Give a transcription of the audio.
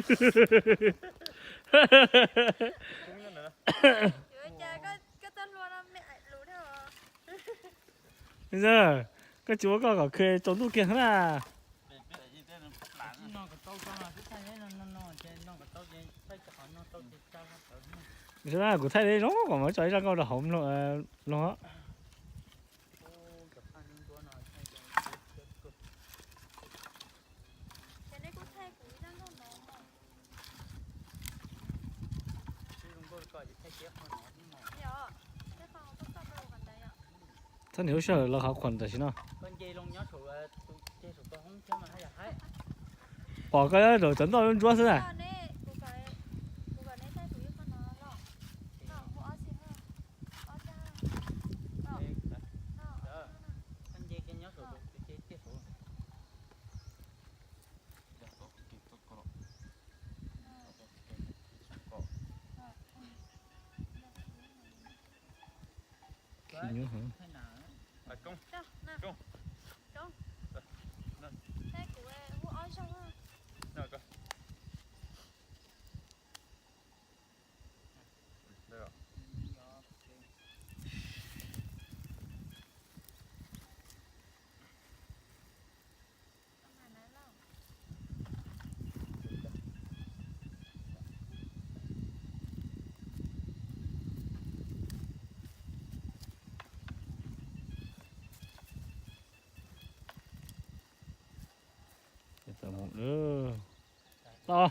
Yuav cas koj, koj txoj hlua no me aim lus thiab os. Yog, koj tsis ua koj kom khw tsaus ntuj kiag na. Kuv thaij li zoo kom muab tso ib zaj nkauj rau hauv mloog. Txhob niam lub sij hawm los qhov khuam tam sim no. Pom koj zaum cov ntoj ntsuab xwb na. Khib nyuaj heev. Tau.